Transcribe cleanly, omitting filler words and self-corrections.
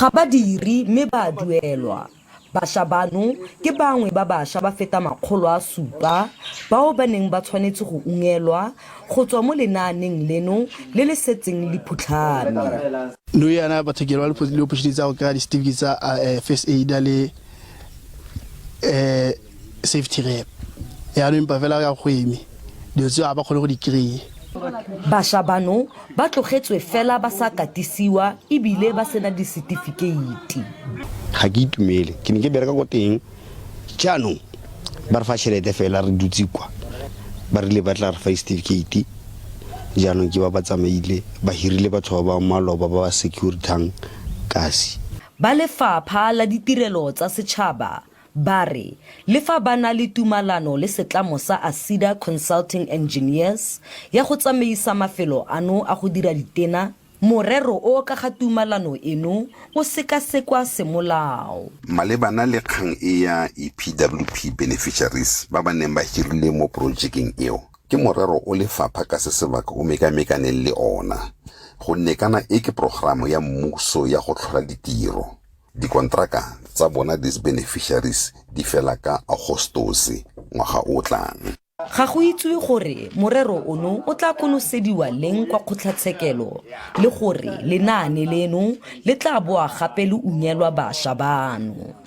Ga ba dire mme ba a duelwa. Basha bano ke bangwe ba basha ba feta 700 bao ba neng ba tshwanetse go ungelwa go tswa mo lenaaneng leno le le setseng le phutlhame. Nou yana batho ke ba le opportunity tsa go kry-a di-certificate tsa first aid le safety rep. Yaanong empa fela ka go eme dilo tseo ga ba kgone go di kry-e. Basha bano ba tlogetswe fela ba sa katisiwa ebile ba sena disetifikeiti. Ga ke itumele, ke ne ke bereka ko teng, jaanong ba re fa tšhelete fela re dutse kwa, ba rile ba tla re fa disetifikeiti, jaanong ke ba ba tsamaile ba hirile batho ba ba maloba ba ba securitang kasi. Ba Lefapha la Ditirelo tsa Setšhaba Ba re le fa ba na le tumalano le setlamo sa Asida Consulting Engineers ya go tsamaisa mafelo ano a go dira ditena, morero o ka ga tumalano eno o sekasekwa semolao. Malebana le kgang e ya EPWP beneficiaries ba ba neng ba hirilwe mo porojekeng eo, ke morero o lefapha ka se sebaka o mekamekaneng le ona, gonne kana e ke porogramo ya mmuso ya go tlhola ditiro. Dikonteraka tsa bona these beneficiaries di fela ka Agostose ngwaga o o tlang. Ga go itsiwe gore morero ono o tla konosediwa leng kwa kgotlatshekelo le gore lenaane leno le tla boa gape le ungelwa bašwa bano.